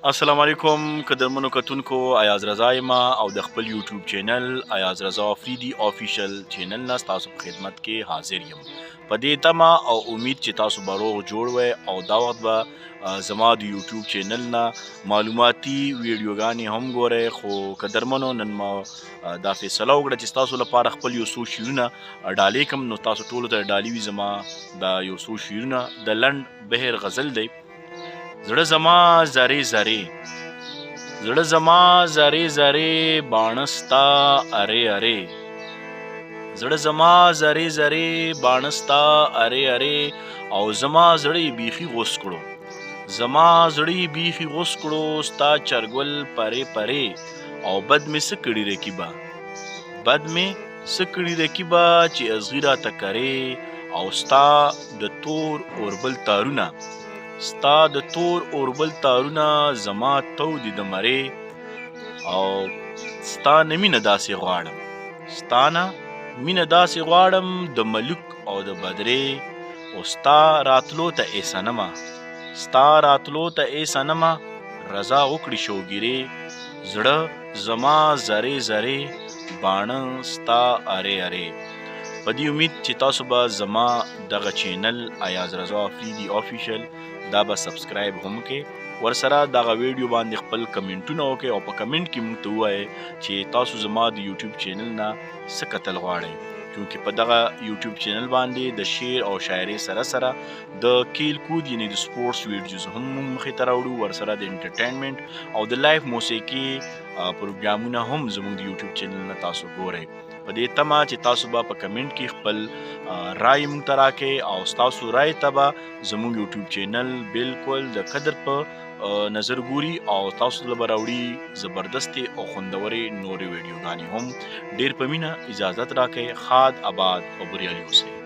السلام علیکم قدرمنو کتونکو، ایاز رضا یم او د خپل یوټیوب چینل ایاز رضا افریدي آفیشل چینل نه ستاسو په خدمت کې حاضر یم. په دې تمه او امید چې تاسو به روغ جوړ وئ او دا وخت به زما د یوټیوب چینل نه معلوماتي ویډیوګانې هم ګورئ. خو قدرمنو، نن ما دا فیصله وکړه چې ستاسو لپاره خپل یو څو شعرونه ډالۍ کړم، نو تاسو ټولو ته ډالۍ وي زما دا یو څو شعرونه. د لنډ بهر غزل دی. زړه زما زرې زرې، زړه زما زرې زرې، باڼه ستا ارې ارې، زړه زما زرې زرې، باڼه ستا ارې ارې، او زما زړه یې بیخي غوڅ کړو، زما زړه یې بیخي غوڅ کړو، ستا چرګل پرې پرې، او بد مې څه کړي رقیبه، بد مې څه کړي رقیبه چې ازغي راته کرې، او ستا د تور اوربل تارونه، ستا د تور اوربل تارونه زما تو دي د مرې، او ستا نه مینه داسې غواړم، ستا نه مینه داسې غواړم د ملوک او د بدرې، او ستا راتلو ته ای صنمه، ستا راتلو ته ای صنمه رضا وکړي شوګیرې، زړه زما زرې زرې، باڼه ستا ارې ارې. په دې امید چې تاسو به زما دغه چینل ایاز رضا افریدي آفیشل دا به سبسکرایب هم کې، ورسره دغه ویډیو باندې خپل کمنټونه وکړئ او په کمنټ کې موږ ته ووایئ چې تاسو زما د یوټیوب چینل نه څه کتل غواړئ، چونکې په دغه یوټیوب چینل باندې د شعر او شاعرۍ سره سره د کھیل کود یعنی د سپورټس ویډیوز هم موږ مخې ته راوړو، ورسره د انټرټینمنټ او د لایف موسیقي پروګرامونه هم زموږ د یوټیوب چینل نه تاسو ګورئ. په دې تمه چې تاسو به په کمنټ کې خپل رای موږ ته راکړئ او ستاسو رای ته به زموږ یوټیوب چینل بالکل د قدر په نظر ګوري او تاسو له به راوړي زبردستې او خوندورې نورې ویډیوګانې هم. ډېر په مینه اجازت راکړئ. ښاد، آباد او بریالي اوسئ.